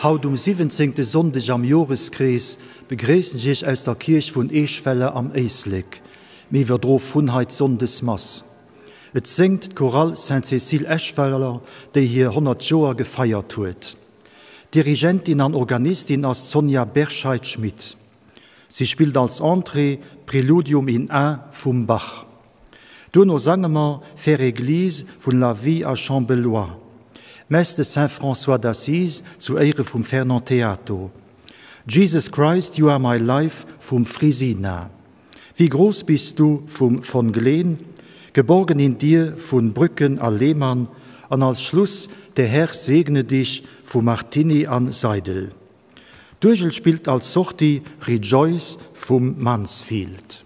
Haut um siwwenzéngte Sonndeg am Joreskrees begréissen ech Iech aus der Kierch vun Eeschweller am Éislek. Mir iwwerdroe vun hei d'Sonndesmass. Et séngt d'Chorale Sainte-Cécile Eschweiler, déi hir 100 Joer gefeiert huet. Dirigentin an Organistin ass d'Sonja Berscheid-Schmit. Si spillt als Entrée d'Präludium in A vum Bach. Duerno sange mer Faire Église vun La Vie à Chambelloy, Messe de Saint François d'Assise zu Éiere vum Fernand Théato, Jesus Christ, You Are My Life vum Frisina, Wie groß bist du vum Von Gleen, Geborgen in dir vun Brücken a Lehmann an als Schluss Der Herr segne dich vu Martini an Seidel. D'Uergel spillt als Sortie Rejoice vum Mansfield.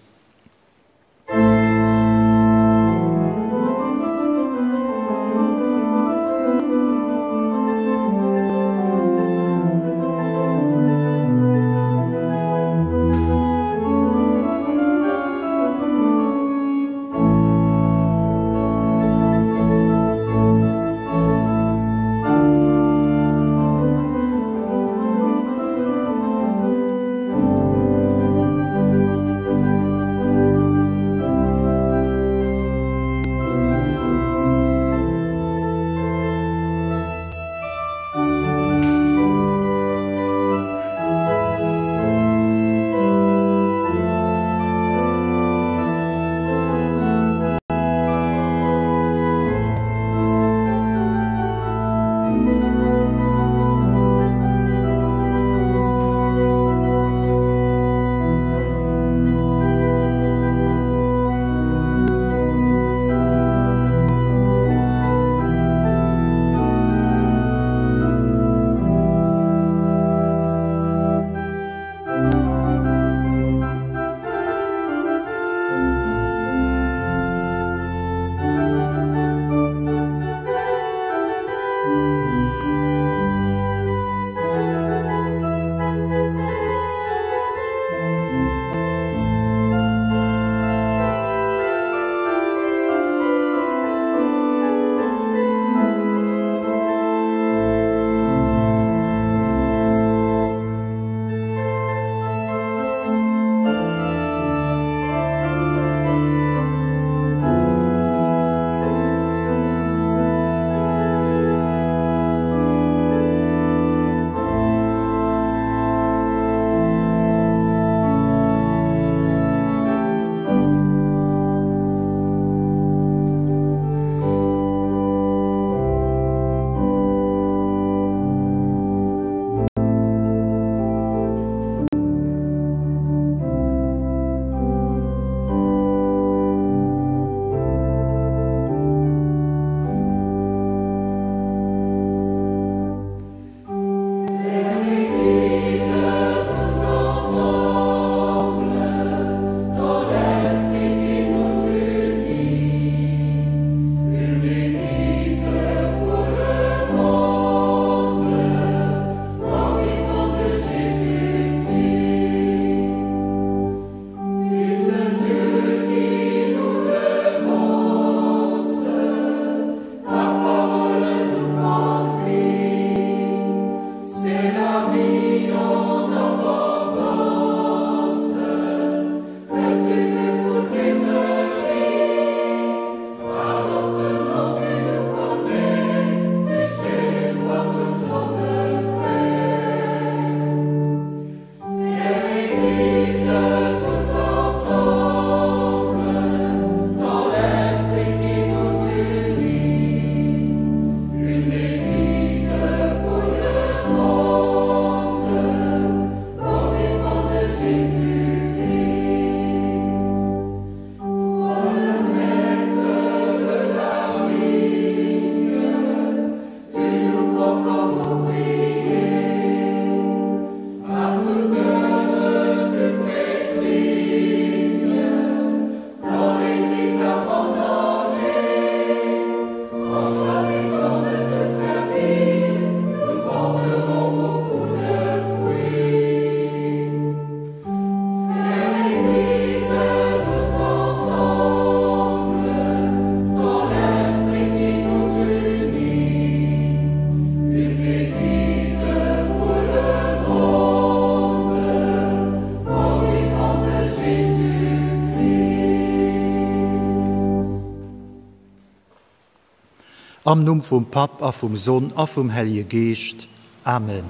Am Numm vum Papp a vum Sonn a vum Hellje Geescht. Amen.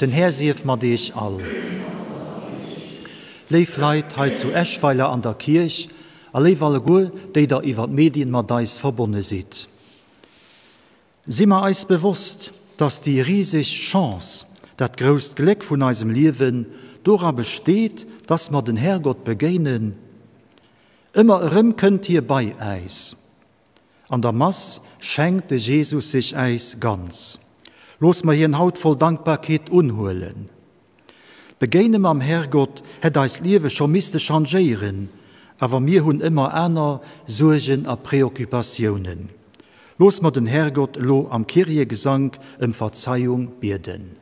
Den Här sief mat iech all. Léif Leit hei zu Eschweiler an der Kierch a léif alleguer, déi der iwwer d'Medien mat eis verbonne sidd. Si mer eis bewosst, dass déi riseg Chance, dat grousst Gléck vun eisem Liewen dora besteet, dass mer den Herrgott begéinen? Ëmmer erëm kënnt hie bei äis. An der Mass schenkt de Jesus sech äis ganz. Looss mer hien haut voll Dankbarkeet unhuelen. D'Begéine mam Herrgott hätt eist Liewe scho misste changéieren, awer mir hunn ëmmer aner Suergen a Preoccupatiounen. Looss mer den Herrgott elo am Kyrie-Gesank ëm Verzeiung bieden.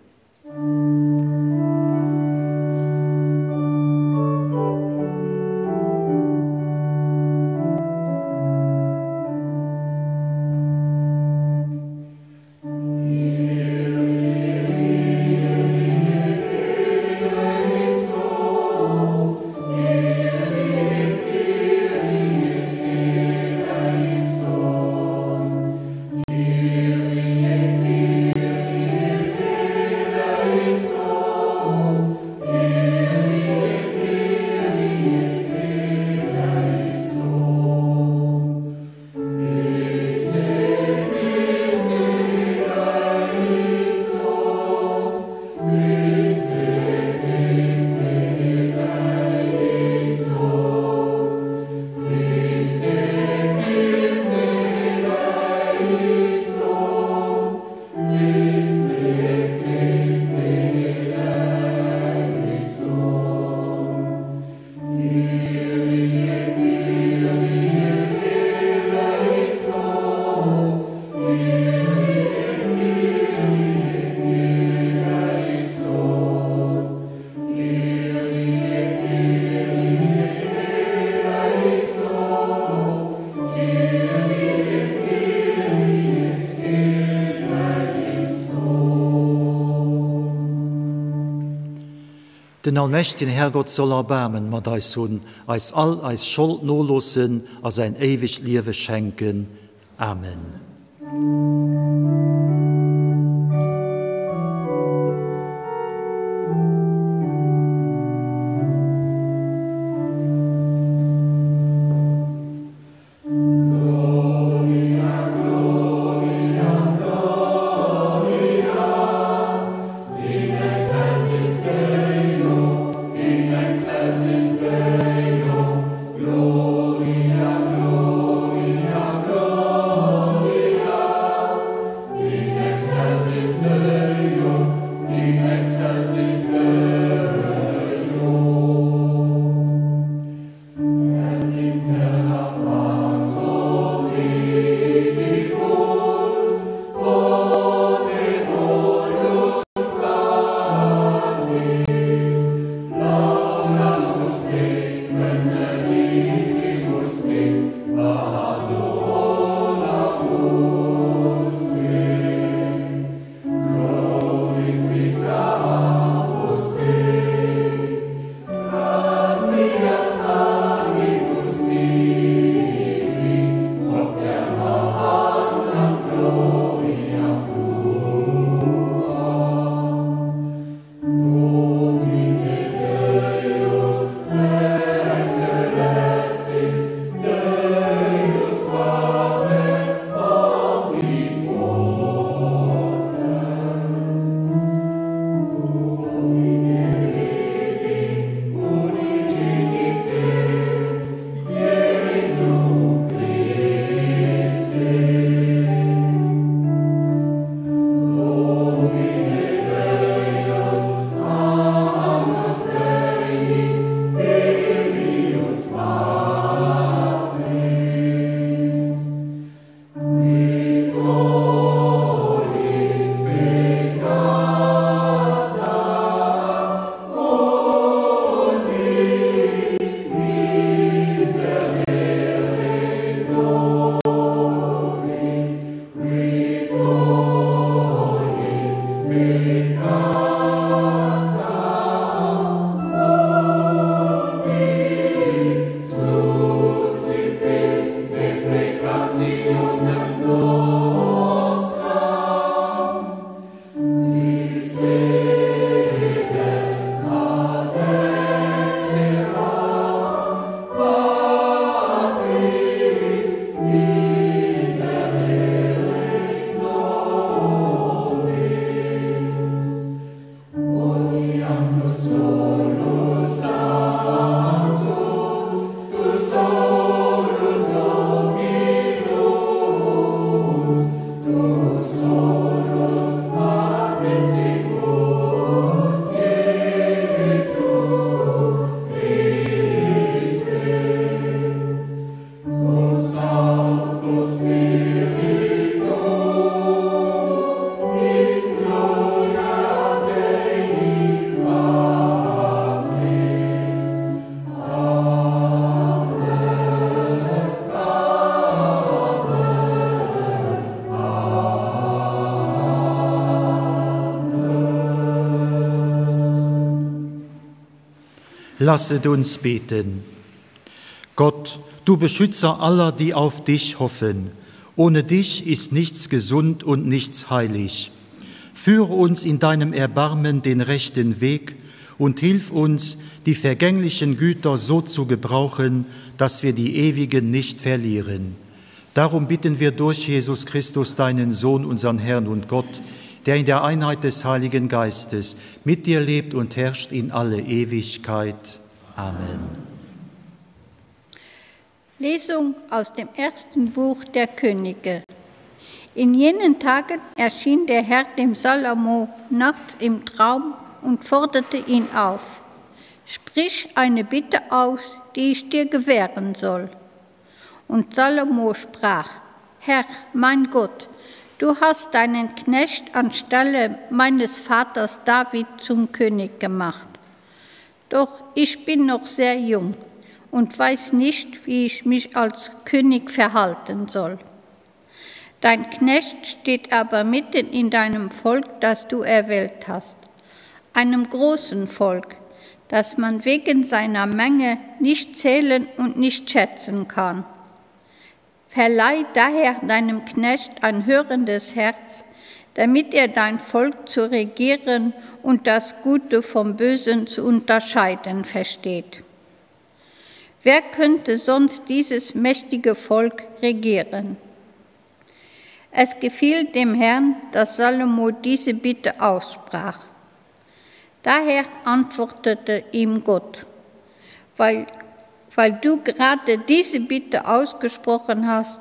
Den allmächtigen Herrgott soll Erbaarmen mat eis hunn, eis all eis Schold noloossen a säin éiwegt Liewe schenken. Amen. Lasset uns beten. Gott, du Beschützer aller, die auf dich hoffen, ohne dich ist nichts gesund und nichts heilig. Führe uns in deinem Erbarmen den rechten Weg und hilf uns, die vergänglichen Güter so zu gebrauchen, dass wir die ewigen nicht verlieren. Darum bitten wir durch Jesus Christus, deinen Sohn, unseren Herrn und Gott, der in der Einheit des Heiligen Geistes mit dir lebt und herrscht in alle Ewigkeit. Amen. Lesung aus dem ersten Buch der Könige. In jenen Tagen erschien der Herr dem Salomo nachts im Traum und forderte ihn auf. Sprich eine Bitte aus, die ich dir gewähren soll. Und Salomo sprach, Herr, mein Gott, du hast deinen Knecht anstelle meines Vaters David zum König gemacht. Doch ich bin noch sehr jung und weiß nicht, wie ich mich als König verhalten soll. Dein Knecht steht aber mitten in deinem Volk, das du erwählt hast, einem großen Volk, das man wegen seiner Menge nicht zählen und nicht schätzen kann. Verleih daher deinem Knecht ein hörendes Herz, damit er dein Volk zu regieren und das Gute vom Bösen zu unterscheiden versteht. Wer könnte sonst dieses mächtige Volk regieren? Es gefiel dem Herrn, dass Salomo diese Bitte aussprach. Daher antwortete ihm Gott, weil, weil du gerade diese Bitte ausgesprochen hast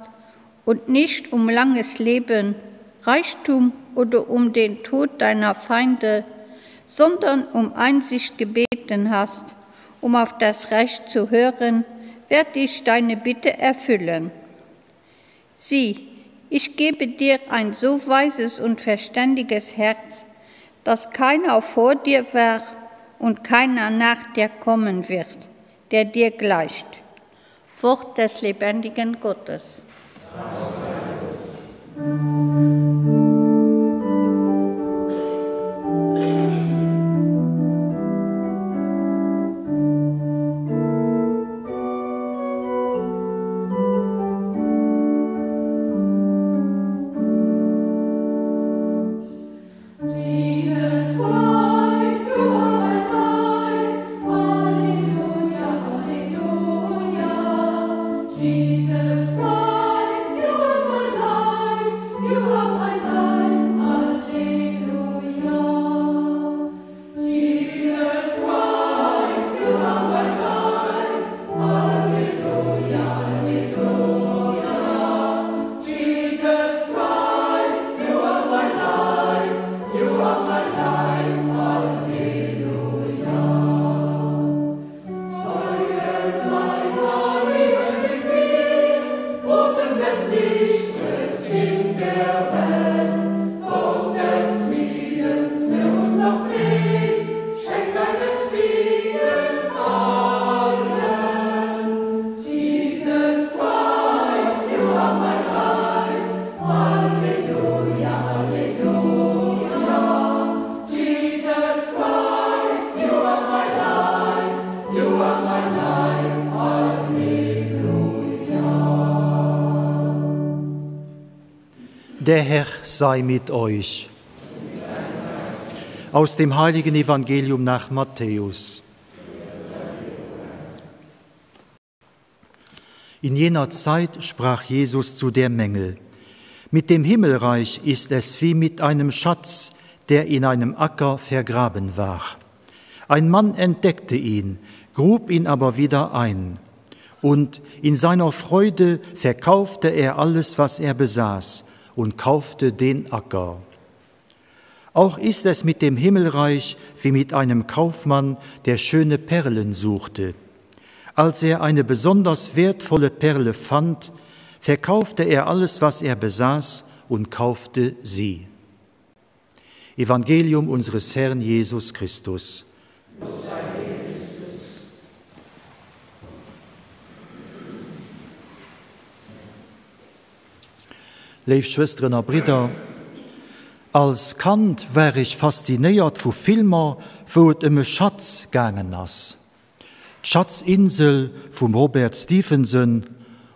und nicht um langes Leben, Reichtum oder um den Tod deiner Feinde, sondern um Einsicht gebeten hast, um auf das Recht zu hören, werde ich deine Bitte erfüllen. Sieh, ich gebe dir ein so weises und verständiges Herz, dass keiner vor dir war und keiner nach dir kommen wird, der dir gleicht. Wort des lebendigen Gottes. Der Herr sei mit euch. Aus dem heiligen Evangelium nach Matthäus. In jener Zeit sprach Jesus zu der Menge: Mit dem Himmelreich ist es wie mit einem Schatz, der in einem Acker vergraben war. Ein Mann entdeckte ihn, grub ihn aber wieder ein. Und in seiner Freude verkaufte er alles, was er besaß, und kaufte den Acker. Auch ist es mit dem Himmelreich wie mit einem Kaufmann, der schöne Perlen suchte. Als er eine besonders wertvolle Perle fand, verkaufte er alles, was er besaß, und kaufte sie. Evangelium unseres Herrn Jesus Christus. Léif Schwësteren a Bridder, als Kand war ech faszinéiert vu Filmer, wou et ëm e Schatz gaangen ass. D'Schatzinsel vum Robert Stephenson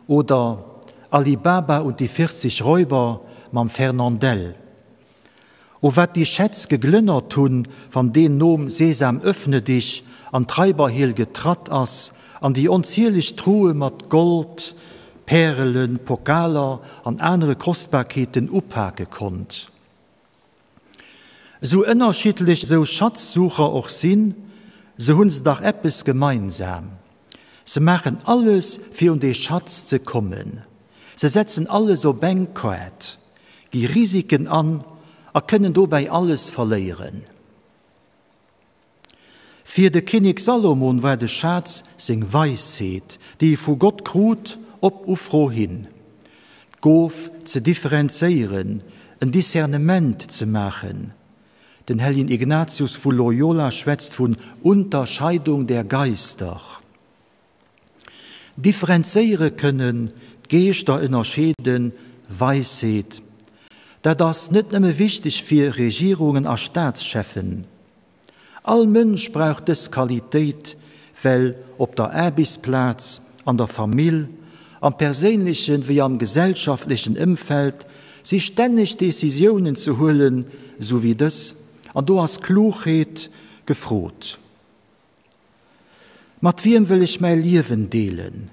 oder Ali Baba und die 40 Räuber mam Fernandel. O wat déi Schätz geglënnert hunn, wann deen nom Sesam öffne dich an d'Raiberhiel getratt ass an déi onzieleg Truhe mat Gold, Pärelen, Pokaler an anere Kostbarkeeten upake konnt. Esou ënnerschiddlech esou Schatzsucher och sinn, se hunn se dach eppes gemeinsam, Se maachen alles fir un dee Schatz ze kommen. Se setzen alles op eng Kaart, gi Risiken an a kënnen dobäi alles verléieren. Fir de Kinnek Salomon war de Schaz seng Weisheet, déi e vu Gott krut, op Ufro hin. D'Gof ze differenzéieren, en Discernement ze maachen. Den Helljen Ignatius vu Loyola schwätzt vun Unterscheidung der Geister. Differenzéiere kënnen, d'Geeschter ënnerscheeden, Weisheet, dat ass net nëmme wichteg fir Regierungen a Staatscheffen. All Mënsch brauch dës Qualitéit, well op der Aarbechtsplaz, an der Famill, am perséinlechen wéi am gesellschaftlechen Ëmfeld si stänneg Decisiounen ze huelen, esou wéi dës, an do ass Klugheet gefrot. Mat wiem wëll ech mäi Liewen deelen?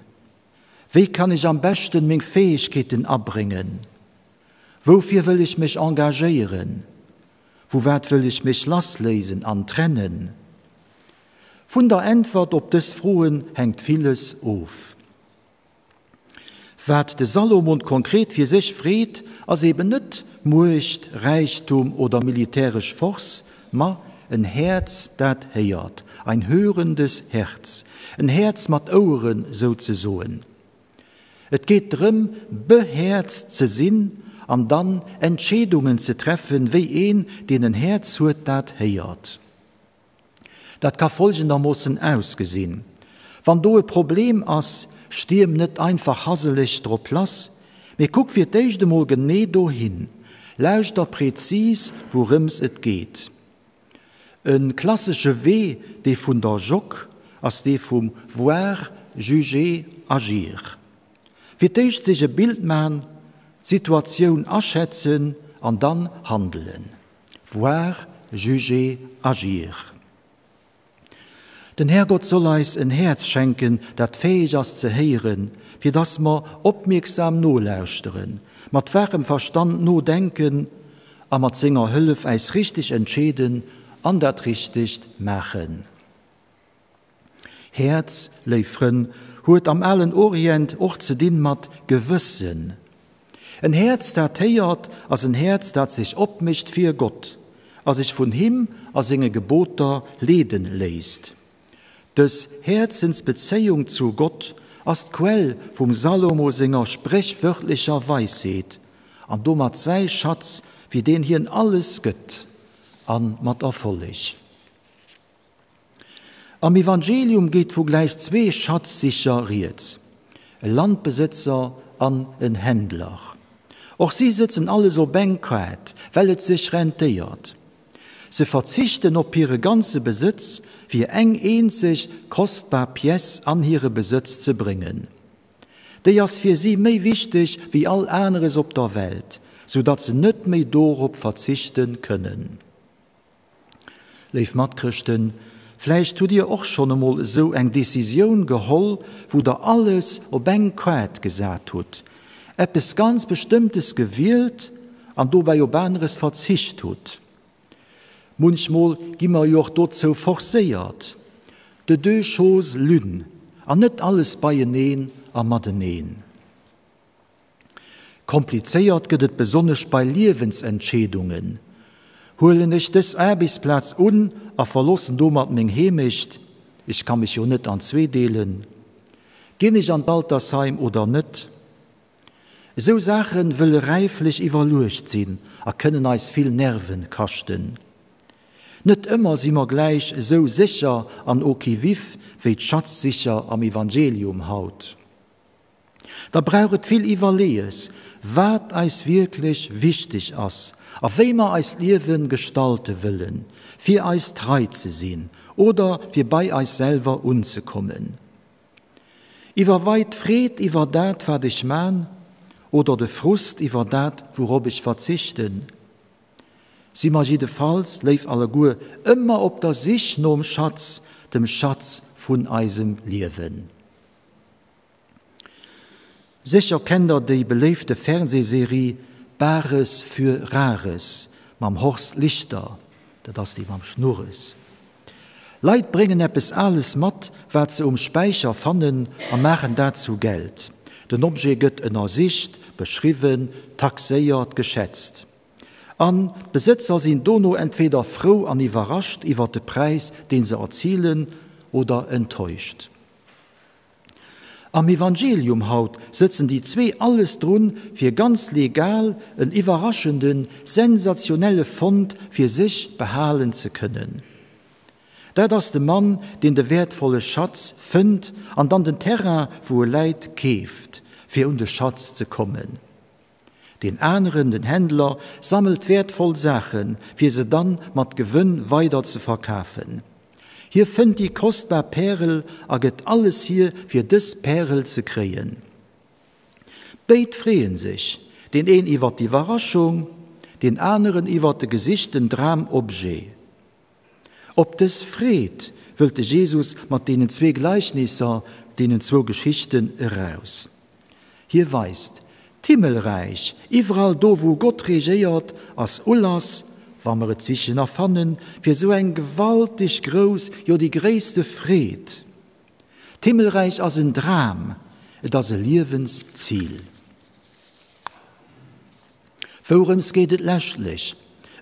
Wéi kann ech am beschten meng Fäegkeeten abréngen? Woufir wëll ech mech engagéieren? Vu wat wëll ech mech lassléisen an trennen? Vun der Äntwert op dës Froen hänkt villes of. Wat de Salomon konkret fir sech freet, ass eben net Muecht, Räichtum oder militäresch Force, ma en Häerz, dat héiert, ein hörendes Herz, en Häerz mat Oueren souzesoen. Et geet drëm, behäerzt ze sinn an dann Entscheedungen ze treffen, wéi een, deen en Häerz huet, dat héiert. Dat ka folgendermoossen ausgesinn, Wann do e Problem ass, stierm net einfach haseleg drop lass, mee kuck fir d'éischt emol genee dohin, lauschter prezis, wourëms et geet. E klassesche Wee, dee vun der Jock, ass dee vum Voir, juger, agir. Fir d'éischt sech e Bild man, d'Situatioun aschätzen an dann handelen. Voir, juger, agir. Den Härgott soll eis en Häerz schenken, dat fäeg ass ze héieren, fir dass mer opmierksam nolauschteren, mat waachem Verstand nodenken a mat senger Hëllef äis richteg entscheeden an dat Richtegt maachen. Häerz, léif Frënn, huet am alen Orient och ze dinn mat Gewëssen. En Häerz, dat héiert, ass en Häerz, dat sech opmécht fir Gott a sech vun him a senge Geboter leeden léisst. Dës Häerzensbezéiung zu Gott ass d'Quell vum Salomo senger spréchwörtlecher Weisheet an domat säi Schatz, fir deen hien alles gëtt, a mat Erfolleg. Am Evangelium geet vu gläich zwee Schatzsicher rieds, e Landbesëtzer an en Händler. Och si sëtzen alles op eng Kaart, well et sech rentéiert. Se verzichten op hire ganze Besëtz, fir eng eenzeg kostbar Pièce an hire Besëtz ze bréngen. Déi ass fir si méi wichteg wéi all aneres op der Welt, sou datt se net méi dorop verzichte kënnen. Léif Matchrëschten, vläicht hutt Dir och schonn emol esou eng Decisioun geholl, wou Der alles op eng Kaart gesat hutt, eppes ganz Bestëmmtes gewielt an dobäi op aneres verzicht hutt. Munchmol gi mer jo och dozou forcéiert, de deux choses l'une, an net alles beieneen a mateneen. Komplizéiert gëtt et besonnesch bei Liewensentscheedungen. Huelen ech dës Aarbechtsplaz un a verloossen domat meng Heemecht, ech ka mech jo net an zweedeelen, ginn ech an d'Altersheim oder net? Esou Saache wëlle räiflech iwwerluecht sinn a kënnen eis vill Nerven kaschten. Net ëmmer si mer gläich esou sécher an au qui-vive wéi d'Schatzsicher am Evangelium haut. Da brauch et vill Iwwerleeës, wat eis wierklech wichteg ass a wéi mer eist Liewe gestalte wëllen, fir eis trei ze sinn. oder fir bei eis selwer unzekommen. Iwwerweit d'Freed iwwer dat, wat ech man, oder de Frust iwwer dat, wourop ech verzichten? Si mer jiddefalls, léif alleguer, ëmmer op der Sich nom Schatz, dem Schatz vun eisem Liewen. Sécher kennt der déi beléifte Fernsehserie Bares für Rares mam Horst Lichter, dat ass dee mam Schnurres. Leit bréngen eppes Ales mat, wat se um Späicher fannen a maachen dat zu Geld. Den Objet gëtt ënnersicht, beschriwwen, taxéiert, geschätzt. An d'Besëtzer sinn dono entweder frou an iwwerrascht iwwer de Präis, dee se erzilen, oder enttäuscht. Am Evangelium haut sëtzen déi zwee alles drun, fir ganz legal en iwwerraschenden, sensationelle Fond fir sech behalen ze kënnen. Dat ass de Mann, deen de wäertvolle Schatz fënnt an dann den Terrain, wou e läit, keeft, fir un de Schatz ze kommen. Deen aneren, den Händler, sammelt wäertvoll Saachen, fir se dann mat Gewënn weider ze verkafen. Hie fënnt déi kostbar Pärel a gëtt alles hier, fir dës Pärel ze kréien. Béid freeën sech, deen een iwwer d'Iwwerraschung, deen aneren iwwer de gesichten Dramobjet. Op dës Freed wëllt de Jesus mat deenen zwee Gleichnisser, deenen zwou Geschichten eraus. Hie weist, D'Himmelräich, iwwerall do wou Gott regéiert, ass Ulass, wa mer et sichen a fannen, fir esou eng gewaltig grouss, jo déi gréisste Freed. D'Himmelräich ass en Dram, et ass e Liewenszil. Wourëms geet et leschtlech?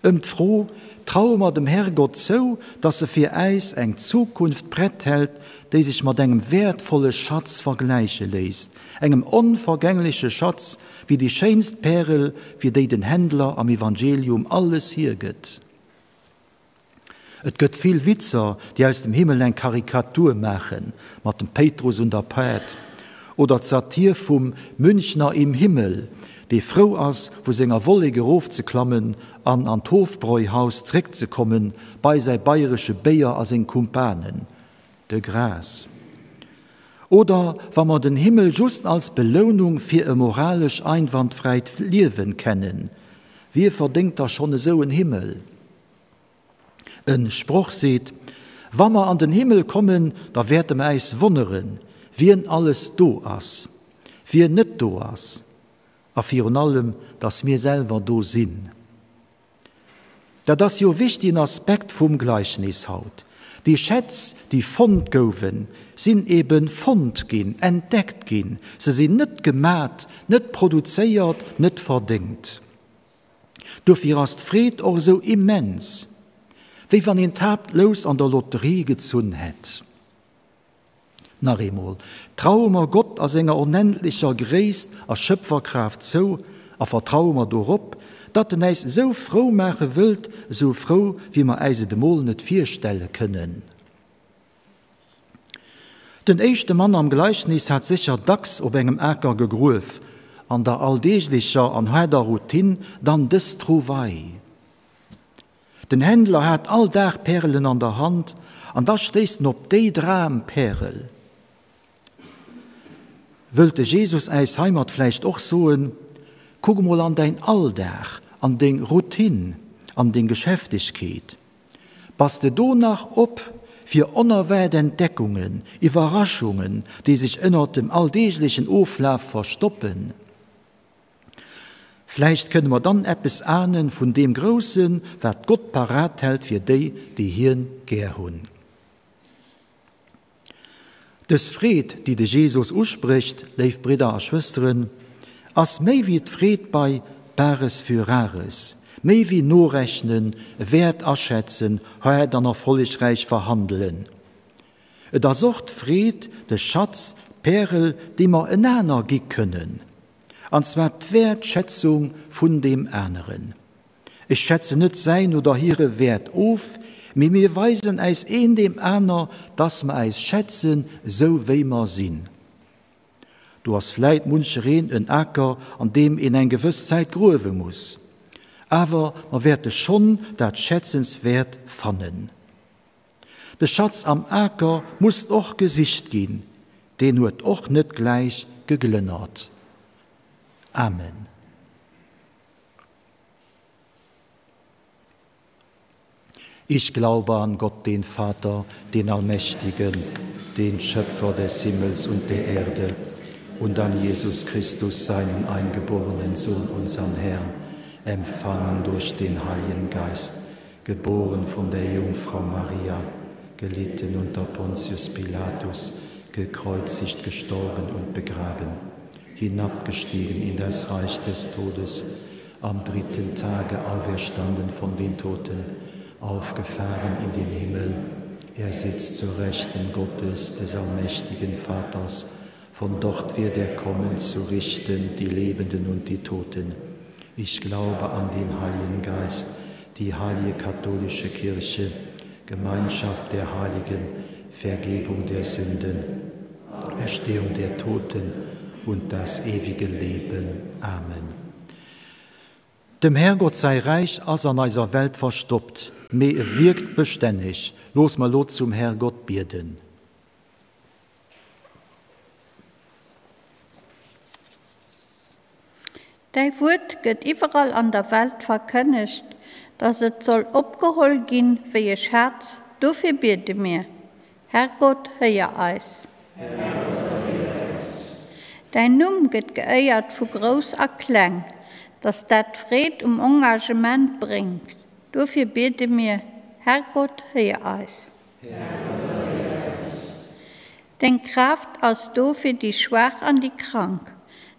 Ëm d'Fro, Traue mer dem Herrgott zou, dass e fir äis eng Zukunft prett hält, déi sech mat engem wäertvolle Schatz vergläiche léisst, engem onvergängleche Schatz, wéi déi schéinst Pärel, fir déi den Händler am Evangelium alles hiergëtt? Et gëtt vill Witzer, déi aus dem Himmel eng Karikatur maachen, mat dem Péitrus un der Paart, oder d'Satir vum Münchner im Himmel, dee frou ass, vu senger Wollek erofzeklammen an an d'Hofbräuhaus zréckzekommen, bei säi bayresche Béier a seng Kumpanen, de Gras. Oder wa mer den Himmel just als Belounung fir e moralesch einwandfräit Liewen kennen, wie verdéngt da schonn esou en Himmel? En Sproch seet, Wa mer an den Himmel kommen, da wäerte mer äis wonneren, wien alles do ass, wien net do ass, a virun allem, dass mir selwer do sinn. Dat ass jo e wichtigen Aspekt vum Gleichnis haut. Déi Schätz, déi fonnt gouwen, sinn ebe fonnt ginn, entdeckt ginn. Se sinn net gemat, net produzéiert, net verdéngt. Dofir ass d'Freed och esou immens, wéi wann een d'Haaptlous an der Lotterie gezunn hätt. Nach eemol, traue mer Gott a senger onendlecher Gréisst a Schëpferkraaft zou a vertraue mer dorop, datt en äis esou frou maache wëllt, esou frou, wéi mer äis et emol net virstelle kënnen. Den éischte Mann am Gleichnis hat sécher dacks op engem Aker gegruef, an der alldeeglecher an haarder Routine dann dës Trouvaille. Den Händler hat all Dag Pärelen an der Hand, an da stéisst en op déi Dram-Pärel. Wëllt de Jesus äis heimat vläicht och soen, Kuck emol an däin Alldag, an deng Routine, an deng Geschäftegkeet. Bass de do nach op fir onerwaart Entdeckungen, Iwwerraschungen, déi sech ënnert dem alldeeglechen Oflaf verstoppen? Vläicht kënne mer dann eppes ahnen vun deem Groussen, wat Gott parat hält fir déi, déi hien gär hunn. Dës Freed, déi de Jesus usprécht, léif Bridder a Schwësteren, ass méi wéi d'Freed bei Bares für Rares, méi wéi norechnen, Wäert aschätzen, haart an erfollegräich verhandelen. Et ass och d'Freed, de Schatz, d'Pärel, déi mer enaner gi kënnen, an zwar d'Wäertschätzung vun deem aneren. Ech schätzen net säin oder hire Wäert of, mee mir weisen äis een deem aner, dass mer äis schätzen, esou wéi mer sinn. Do ass vläit munchereen en Aker, an deem een eng gewëss Zäit gruewe muss, awer mer wäerte schonn dat Schätzenswäert fannen. De Schatz am Aker musst och gesicht ginn, deen huet och net gläich geglënnert. Amen. Ich glaube an Gott, den Vater, den Allmächtigen, den Schöpfer des Himmels und der Erde, und an Jesus Christus, seinen eingeborenen Sohn, unseren Herrn, empfangen durch den Heiligen Geist, geboren von der Jungfrau Maria, gelitten unter Pontius Pilatus, gekreuzigt, gestorben und begraben, hinabgestiegen in das Reich des Todes, am dritten Tage auferstanden von den Toten, aufgefahren in den Himmel. Er sitzt zur Rechten Gottes, des allmächtigen Vaters. Von dort wird er kommen zu richten die Lebenden und die Toten. Ich glaube an den Heiligen Geist, die heilige katholische Kirche, Gemeinschaft der Heiligen, Vergebung der Sünden, Erstehung der Toten und das ewige Leben. Amen. Dem Härgott säi Räich ass an eiser Welt verstoppt, mee e wierkt bestänneg. Looss mer elo zum Härgott bieden. Däi Wuert gëtt iwwerall an der Welt verkënnegt, datt et soll opgeholl ginn wéi e Schaz, dofir biede mir, Herrgott, héier eis. Däin Numm gëtt geéiert vu Grouss a Kleng, datt dat d'Freed um Engagement bréngt, dofir biede mir, Herrgott, héier eis. Deng Kraaft ass do fir déi Schwaach an déi Krank,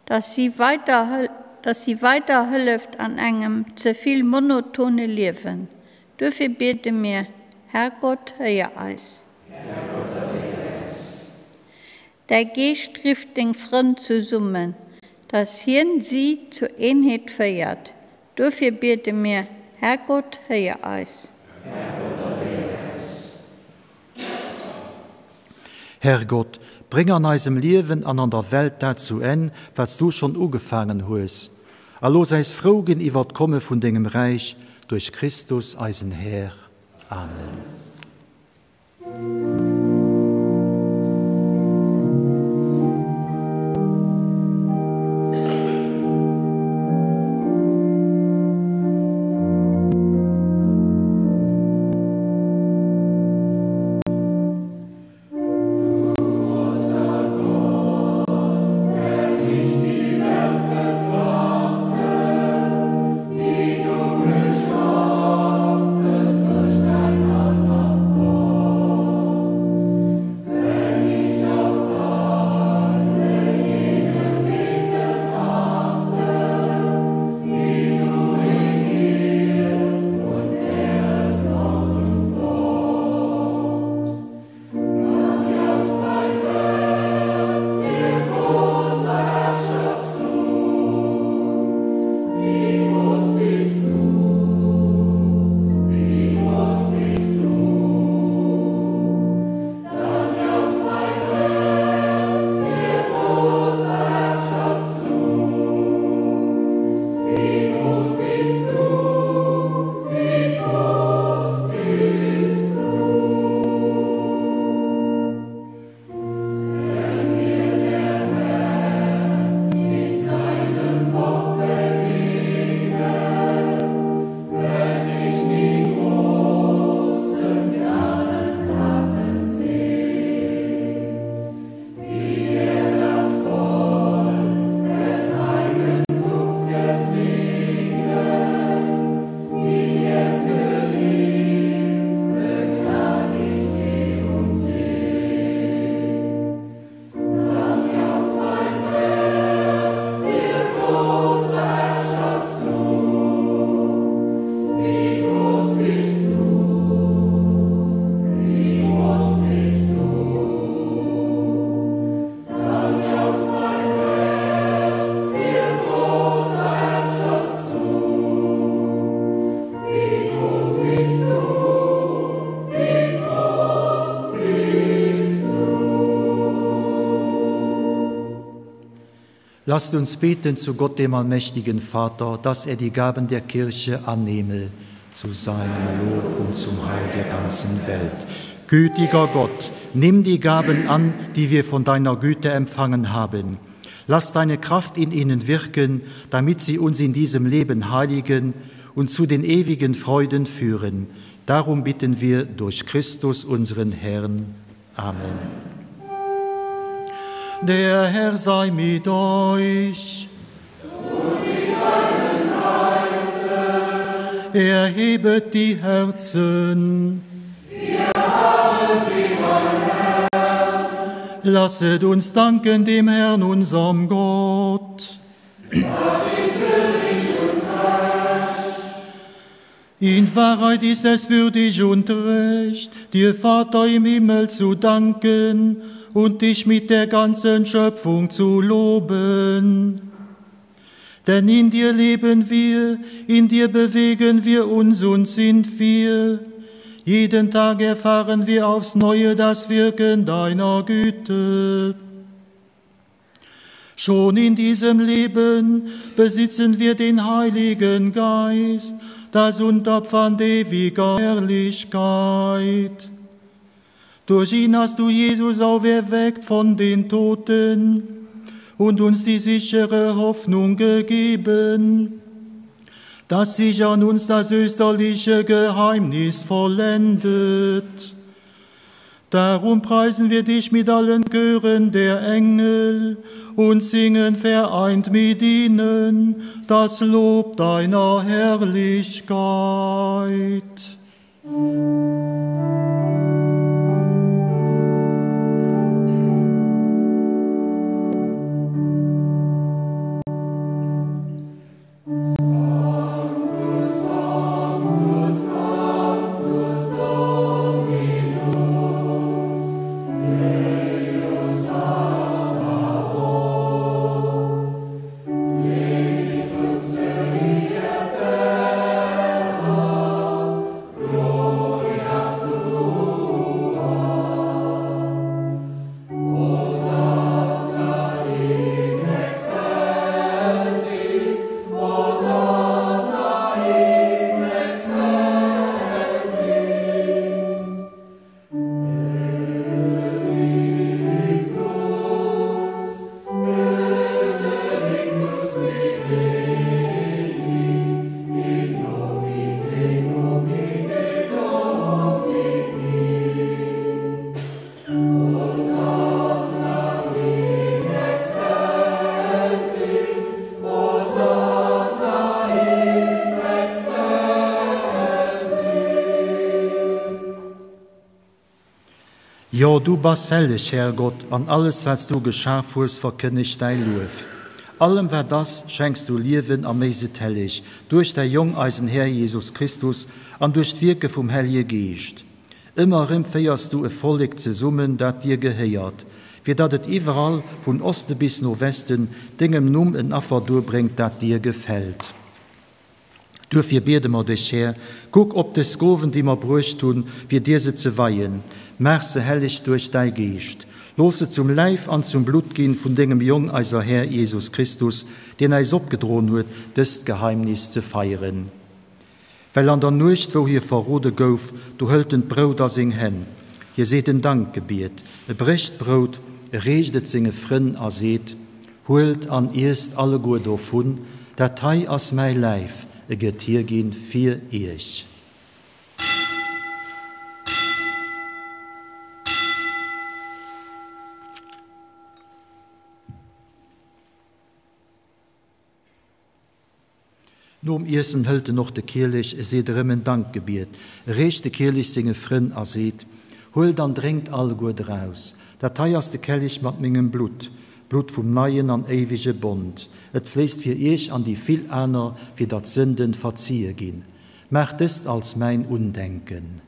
dass si weider, dass si weider hëlleft an engem ze vill monotone Liewen. Duerfir biede mir, Herrgott, héier eis. Däi Geescht rifft deng Frënn zesummen, dass hien si zur Eenheet féiert. Duerfir biede mir, Herrgott, héier eis. Herrgott, bréng an eisem Liewen an an der Welt dat zu Enn, wat s du schonn ugefaangen hues, a looss äis frou ginn iwwer d'Komme vun dengem Räich, duerch Christus, eisen Här. Amen. Lasst uns beten zu Gott, dem allmächtigen Vater, dass er die Gaben der Kirche annehme zu seinem Lob und zum Heil der ganzen Welt. Gütiger Gott, nimm die Gaben an, die wir von deiner Güte empfangen haben. Lass deine Kraft in ihnen wirken, damit sie uns in diesem Leben heiligen und zu den ewigen Freuden führen. Darum bitten wir durch Christus unseren Herrn. Amen. Der Herr sei mit euch. Erhebet die Herzen. Wir haben sie beim Herrn. Lasset uns danken dem Herrn, unserem Gott. Das ist würdig und recht. In Wahrheit ist es würdig und recht, dir Vater im Himmel zu danken und dich mit der ganzen Schöpfung zu loben. Denn in dir leben wir, in dir bewegen wir uns und sind wir. Jeden Tag erfahren wir aufs Neue das Wirken deiner Güte. Schon in diesem Leben besitzen wir den Heiligen Geist, das Unterpfand ewiger Herrlichkeit. Durch ihn hast du Jesus auferweckt von den Toten und uns die sichere Hoffnung gegeben, dass sich an uns das österliche Geheimnis vollendet. Darum preisen wir dich mit allen Chören der Engel und singen vereint mit ihnen das Lob deiner Herrlichkeit. Jo, du bass helleg, Här Gott, an alles, wat s du geschaf hues, verkënnegt däi Luef. Allem, wat ass, schenks du Liewen a méis et helleg, duerch däi Jong, eisen Här Jesus Christus, an duerch d'Wierke vum Hellje Geescht. Ëmmer erëm féiers du e Vollek zesummen, dat dir gehéiert, fir datt et iwwerall, vun Oste bis no Westen, dengem Numm en Affer duerbréngt, dat dir gefält. Duerfir biede mer dech, Här, kuck op des Gowen, déi mer bruecht hunn, fir dir se ze weien. Maach se helleg duerch däi Geescht. Looss se zum Läif an zum Blutt ginn vun dengem Jong, eiser Här Jesus Christus, deen äis opgedroen huet, dëst Geheimnis ze feieren. Well an der Nuecht, wou hie verrode gouf, do hëlt en d'Brout a seng Hänn, hie seet en Dankgebiet, e brécht d'Brout, e reecht et senge Frënn a seet, Huelt an iesst alleguer dovun, dat hei ass mäi Läif, e gëtt hierginn fir iech. Nom Iessen hëlt en och de Kielech, e seet erëm en Dankgebiet, e reecht de Kielech senge Frënn a seet, Huelt an drénkt alleguer draus, dat hei ass de Kellich mat mengem Blutt, d'Blutt vum neien an éiwege Bond. Et fléisst fir iech an déi vill aner, fir datt d'Sënden verzie ginn. Maacht dëst als mäin Undenken.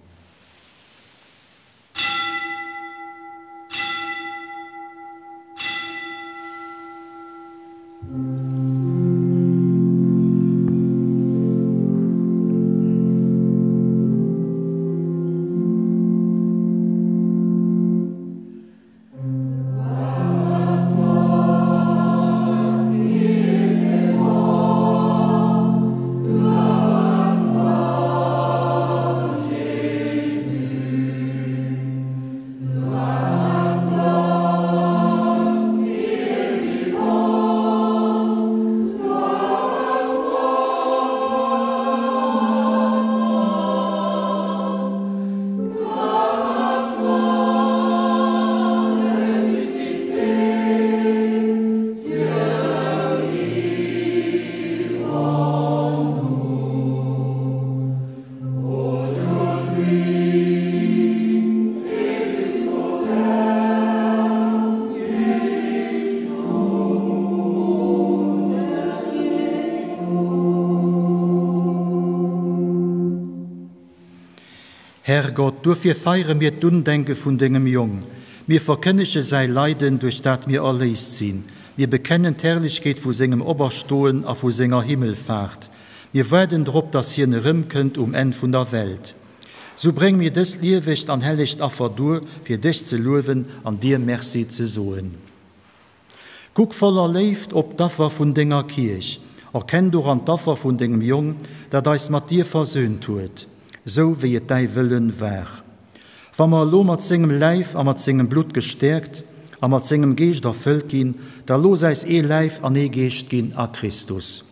Herrgott, duerfir feiere mir d'Undenke vun dengem Jong. Mir verkënnege säi Leiden, duerch dat mir erléist sinn. Mir bekennen d'Herrlechkeet vu sengem Operstoen a vu senger Himmelfaart. Mir waarden drop, dass hien erëmkënnt um Enn vun der Welt. Sou bréng mir dëst liewegt an hellegt Affer duer, fir dech ze luewen an dir Merci ze soen. Kuck voller Léift op d'Affer vun denger Kierch, erkenn doran d'Affer vun dengem Jong, dat eis mat dir versöhnt huet, sou wéi et däi Wëllen war. Wa mer elo mat sengem Läif a mat sengem Blutt gestäerkt a mat sengem Geescht erfëllt ginn, da looss äis ee Läif an ee Geescht ginn a Christus.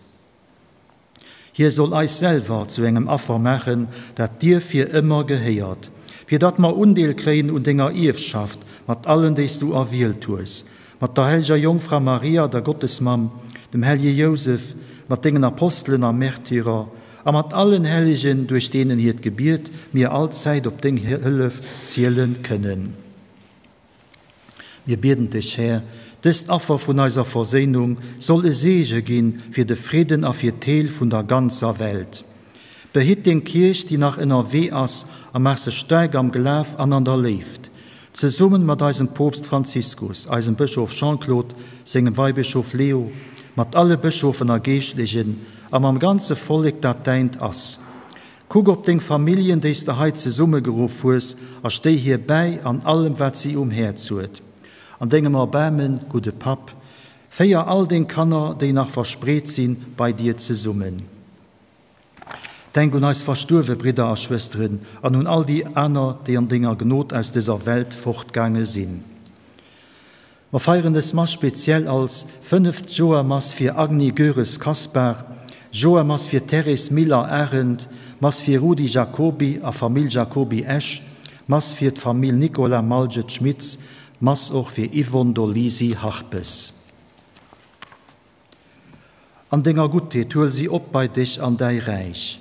Hie soll eis selwer zu engem Affer maachen, dat dir fir ëmmer gehéiert, fir datt mer Undeel kréien un denger Ierfschaft mat allen, déi s du erwielt hues, mat der helleger Jongfra Maria, der Gottesmamm, dem hellege Jousef, mat dengen Apostelen a Märtyrer a mat allen Hellegen, duerch deenen hiert Gebiet mir allzäit op deng Hëllef ziele kënnen. Mir bieden dech, Här, dëst Affer vun eiser Verséinung soll e Seege ginn fir de Fridden a fir d'Heel vun der ganzer Welt. Behitt deng Kierch, déi nach ënnerwee ass, a maach se staark am Glaf an an der Léift. Zesummen mat eisem Poopst Franziskus, eisem Bëschof Jean-Claude, sengem Weibëschof Leo, mat alle Bëschofen a Geeschtlechen a mam ganze Vollek, dat däint ass. Kuck op deng Familljen, déi s de hei zesummegeruff hues, a stéi hir bäi an allem, wat si um Häerz huet. An dengem Erbaarmen, gudde Papp, féier all deng Kanner, déi nach verspreet sinn, bei dir zesummen. Denk un eis verstuerwe Bridder a Schwësteren an un all déi aner, déi an denger Gnod aus dëser Welt fortgaange sinn. Mer feieren dës Mass speziell als fënneft Joermass fir Agny Goeres-Kaspar, Joermass fir Thérèse Miller-Arendt, Mass fir Rudi Jacoby a Famill Jacoby-Esch, Mass fir d'Famill Nicolas Malget-Schmitz, Mass och fir Yvonne Dolisi-Harpes. An denger Guttheet huel si op bei dech an däi Räich.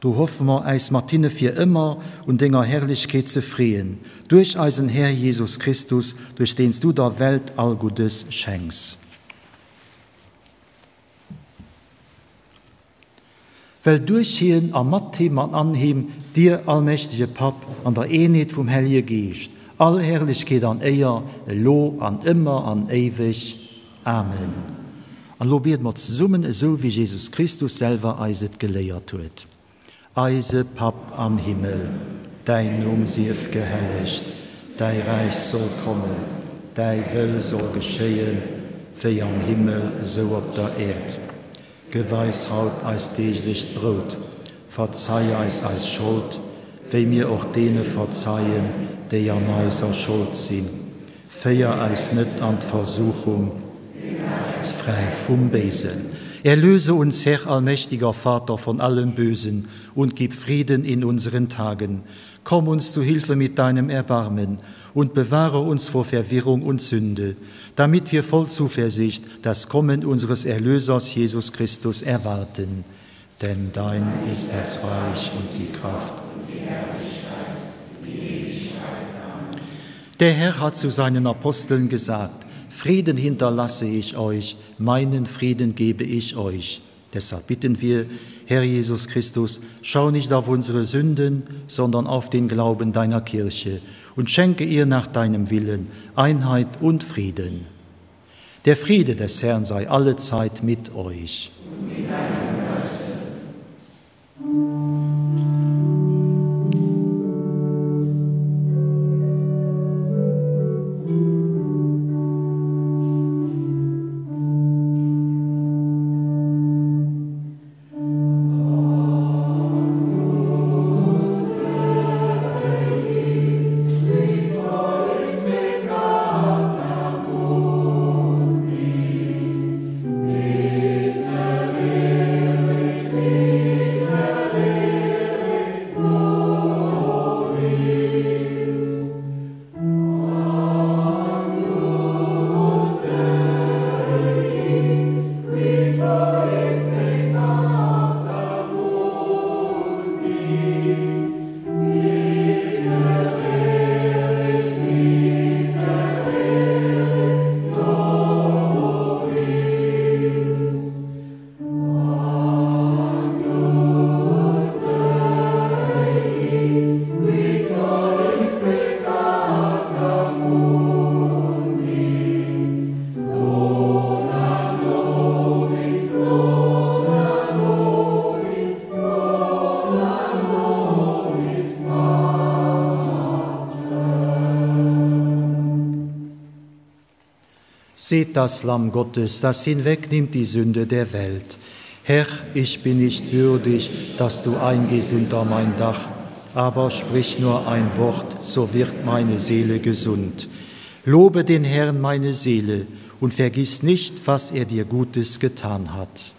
Do hoffe mer, äis mat hinne fir ëmmer un denger Herrlechkeet ze freeën, duerch eisen Här Jesus Christus, duerch deen s du der Welt all Guddes schenks. Well duerch hien a mat him an an him dir, allmächtege Papp, an der Eenheet vum Hellege Geescht, all Herrlechkeet an Éier, elo an ëmmer an éiweg. Amen. An elo biede mer zesummen, esou wéi Jesus Christus selwer eis et geléiert huet. Eise Papp am Himmel, däin Numm sief gehellegt, däi Räich soll kommen, däi Wëll soll geschéien, wéi am Himmel, esou op der Äerd. Gëff eis haut eist deeglecht Brout. Verzei eis eis Schold, wéi mir och deene verzeien, déi an eiser Schold sinn. Féier eis net an d'Versuchung, mee maach eis fräi vum Béisen. Erlöse uns, Herr allmächtiger Vater, von allem Bösen und gib Frieden in unseren Tagen. Komm uns zu Hilfe mit deinem Erbarmen und bewahre uns vor Verwirrung und Sünde, damit wir voll Zuversicht das Kommen unseres Erlösers Jesus Christus erwarten. Denn dein ist das Reich und die Kraft und die Herrlichkeit in Ewigkeit. Amen. Der Herr hat zu seinen Aposteln gesagt, Frieden hinterlasse ich euch, meinen Frieden gebe ich euch. Deshalb bitten wir, Herr Jesus Christus, schau nicht auf unsere Sünden, sondern auf den Glauben deiner Kirche und schenke ihr nach deinem Willen Einheit und Frieden. Der Friede des Herrn sei allezeit mit euch. Und mit deinem Geiste. Seht das Lamm Gottes, das hinwegnimmt die Sünde der Welt. Herr, ich bin nicht würdig, dass du eingehst unter mein Dach, aber sprich nur ein Wort, so wird meine Seele gesund. Lobe den Herrn meine Seele und vergiss nicht, was er dir Gutes getan hat.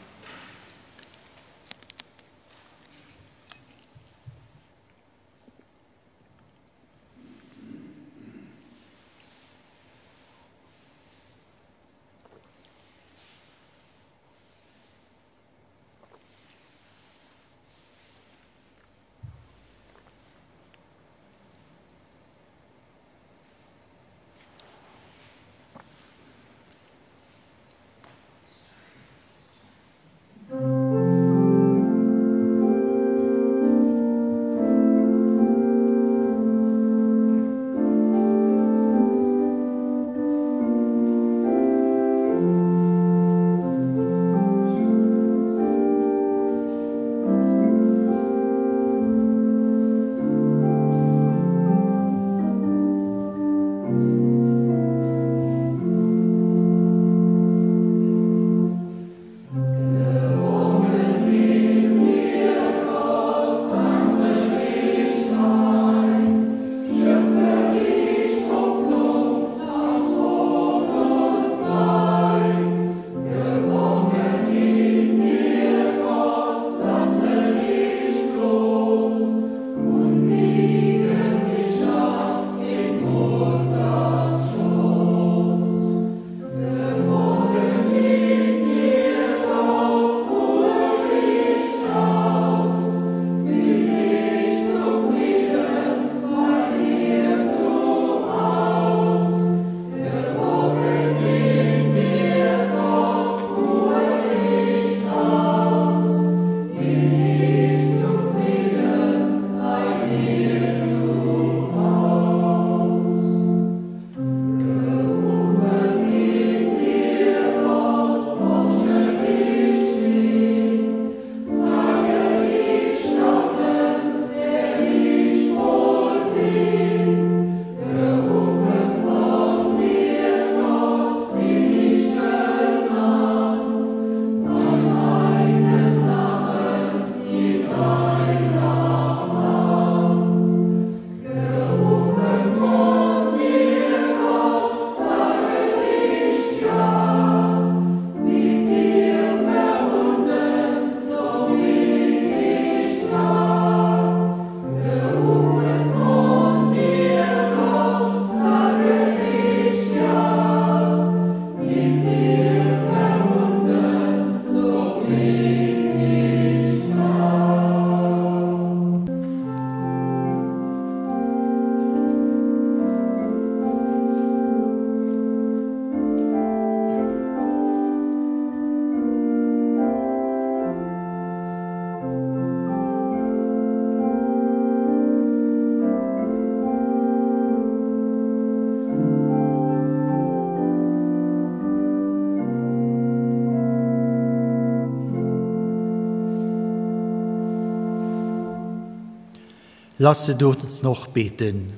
Lasset uns noch beten.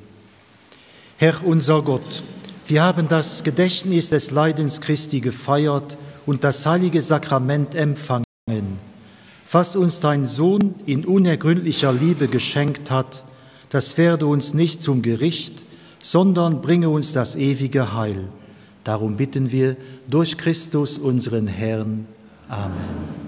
Herr unser Gott, wir haben das Gedächtnis des Leidens Christi gefeiert und das heilige Sakrament empfangen. Was uns dein Sohn in unergründlicher Liebe geschenkt hat, das werde uns nicht zum Gericht, sondern bringe uns das ewige Heil. Darum bitten wir durch Christus unseren Herrn. Amen.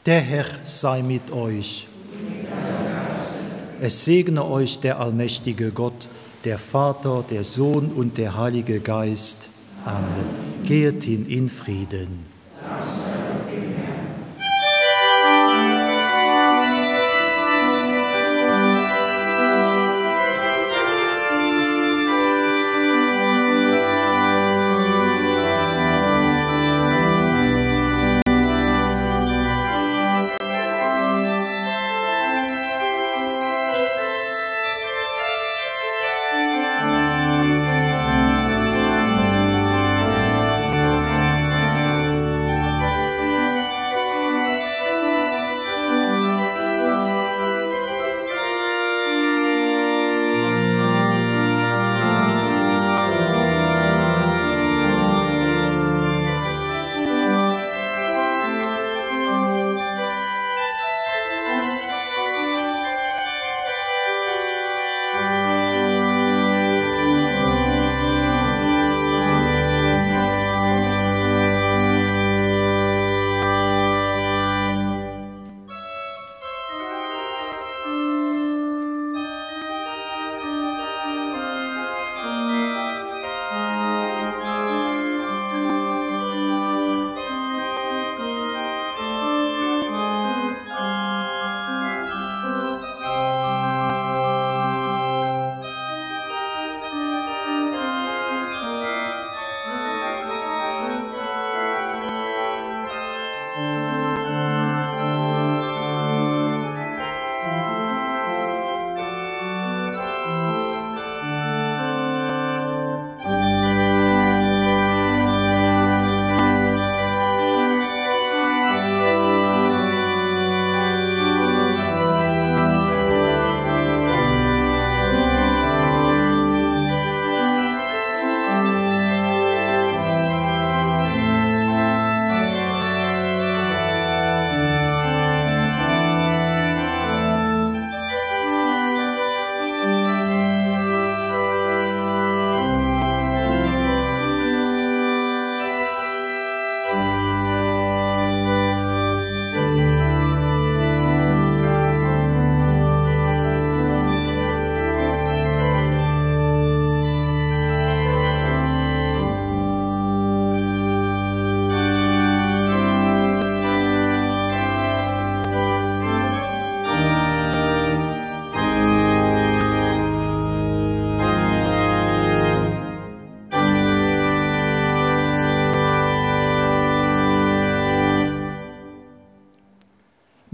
Der Herr sei mit euch. Es segne euch der allmächtige Gott, der Vater, der Sohn und der Heilige Geist. Amen. Gehet hin in Frieden.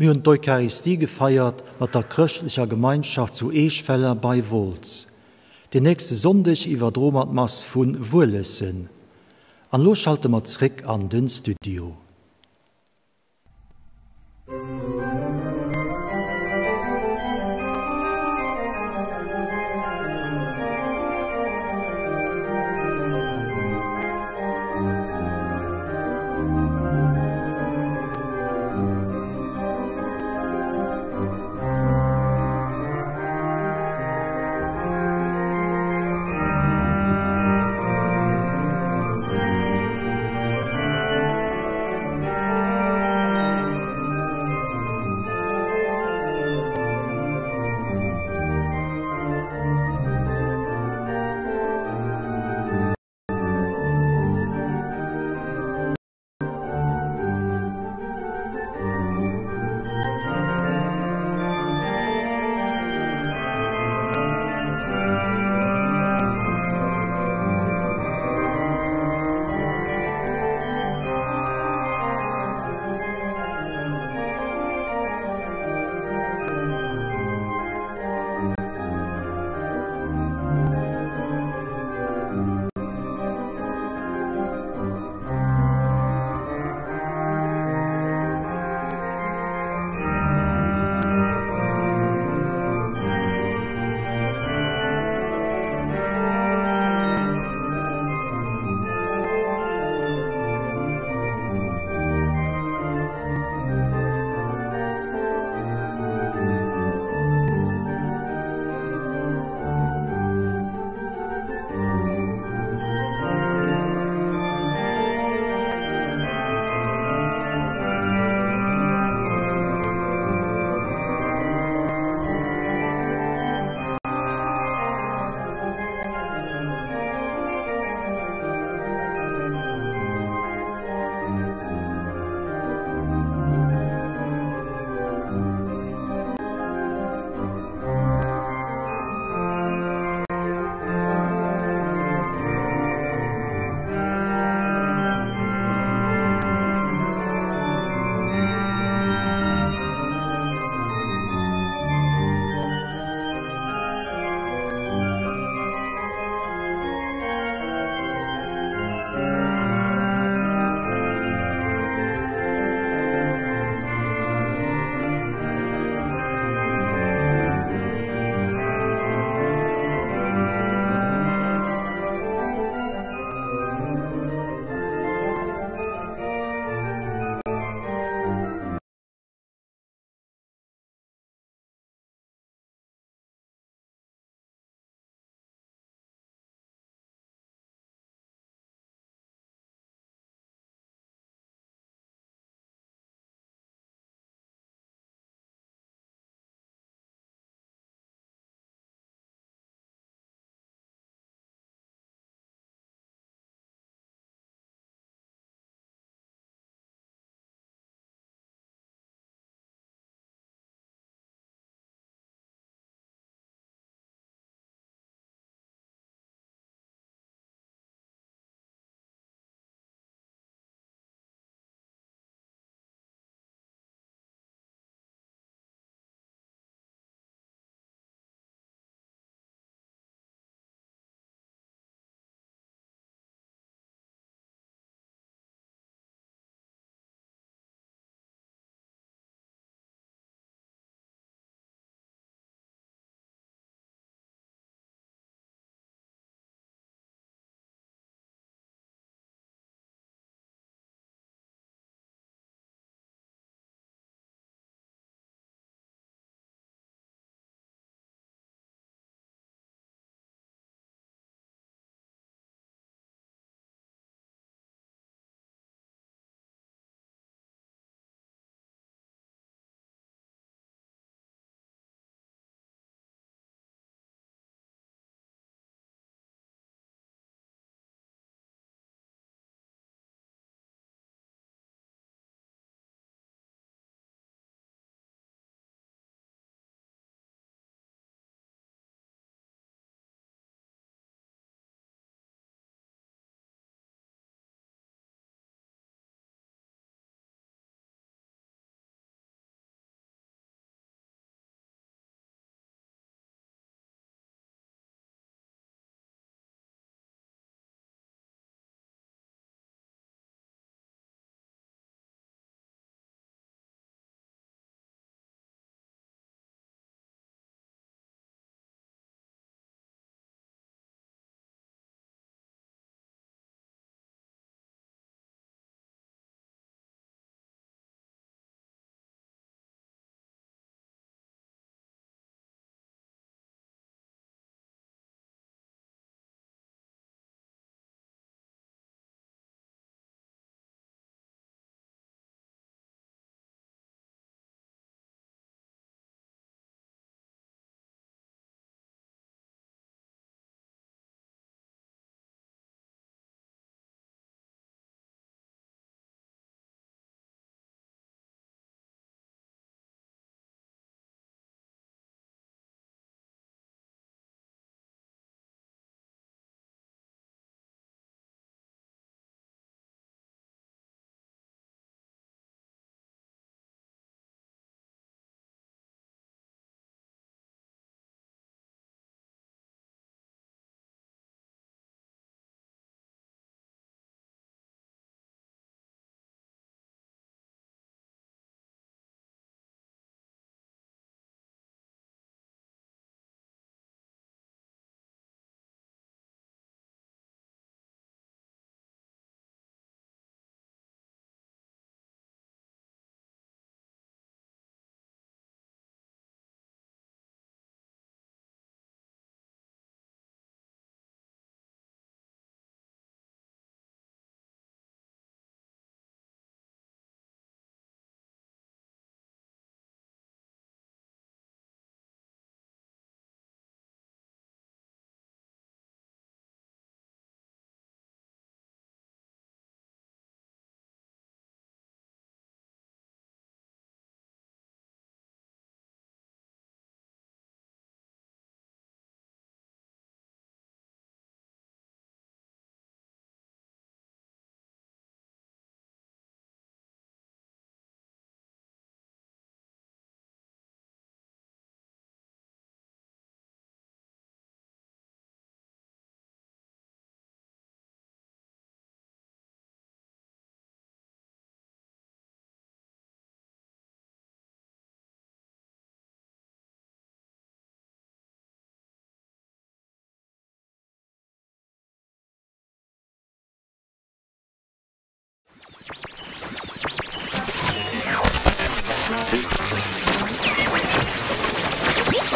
Mir hunn d'Eucharistie gefeiert mat der chrëschtlecher Gemeinschaft zu Eeschweller bei Wolz. Den nächste Sonndeg iwwerdroe mer d'Mass vu Wuelessen. An elo schalte mer zréck an den Studio.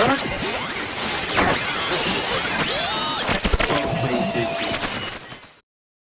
Tag.